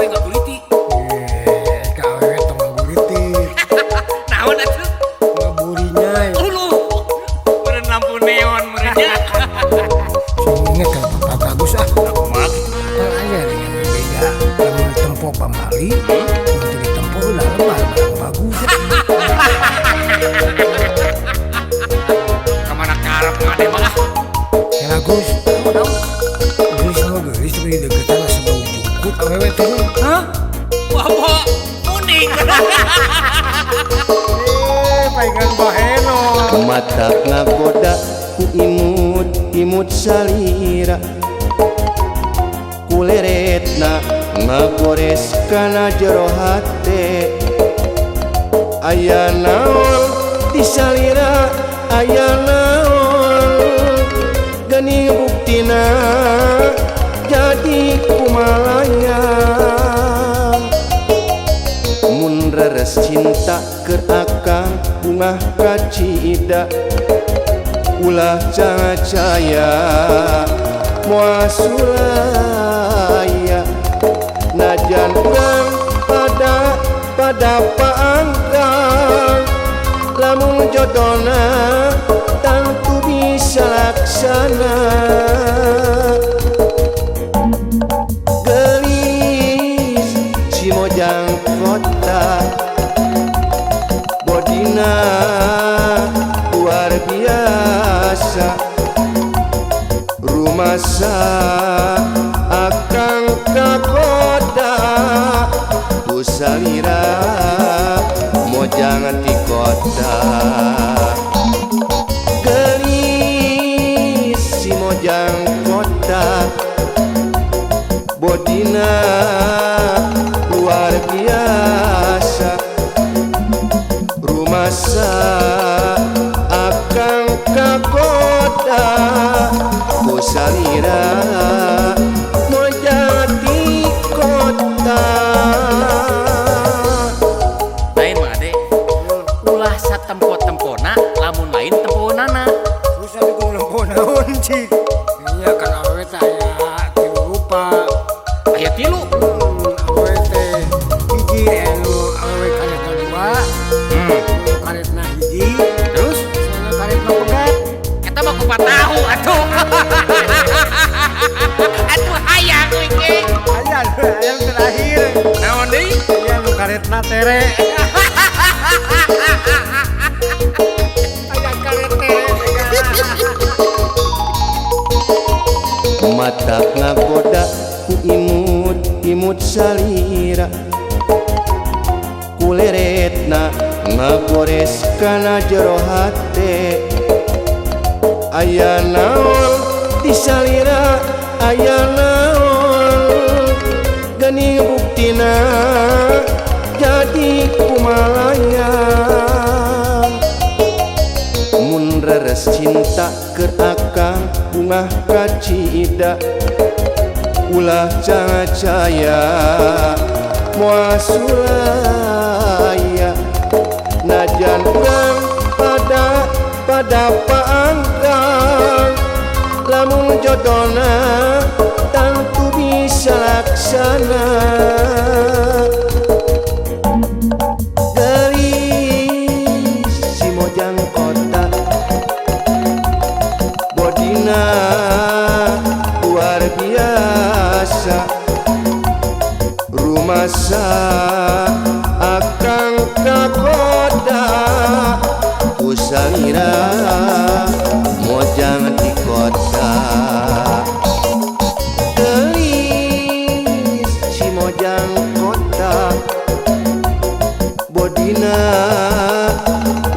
Awewe ngaguliti. Ka awewe tong ngaguliti. Naon atuh? Ngaburinya. Uluh. Meureun lampu neon meureun nya. Sing inget ka Bapak bagus ah. Kumaha kitu? Kan aya dengan beda. Lamun ditempo pamali, mun teu ditempo ulah lebar barang bagus. Kamana karep maneh mah ah? Ya bagus. Geulis mah geulis tapi dideketan asa bau jukut awewe teh. Hah? Bawa kuning. Paingan baheno. Mata ngagoda ku imut imut salira kuleretna ngagores kana jero hate aya naon di salira aya naon geuning buktina jadi kumalayang mun reres cinta keur akang bungah kacida ulah cacaya moal sulaya najan urang pada pada paangkang lamun jodona tangtu bisa laksana geulis si mojang kota bodina luar biasa rumasa akang kagoda ku salira mojang ti kota geulis si mojang kota bodina luar biasa rumasa akang kagoda ku salira mojang ti kota. Lain mah ade. Ulah satempo-tempona lamun lain temponana. Terus abi kudu nempo naon cik? Iya kan awewe teh aya tilu rupa. Aya tilu. Awewe teh hiji anu awewe karetna dua, karetna hiji, Terus sana karetna pegat. Eta mah kupat tahu atuh. Atuh hayang we ge. Aya aya terakhir. Naon deui? Aya nu karetna tere. Aya karet tere. Mata ngagoda ku imut imut salira kuleretna ngagores kana jero hate aya naon di salira aya naon geuning buktina jadi kumalayang mun reres cinta keur akang bungah kacida ulah cacaya moal sulaya najan urang pada pada paangkang lamun jodona tangtu bisa laksana geulis si mojang kota bodina luar biasa rumasa akang kagoda ku salira mojang ti kota geulis si mojang kota bodina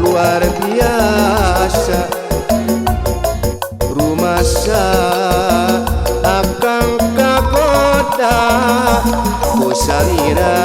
luar biasa rumasa akang kagoda ku salira.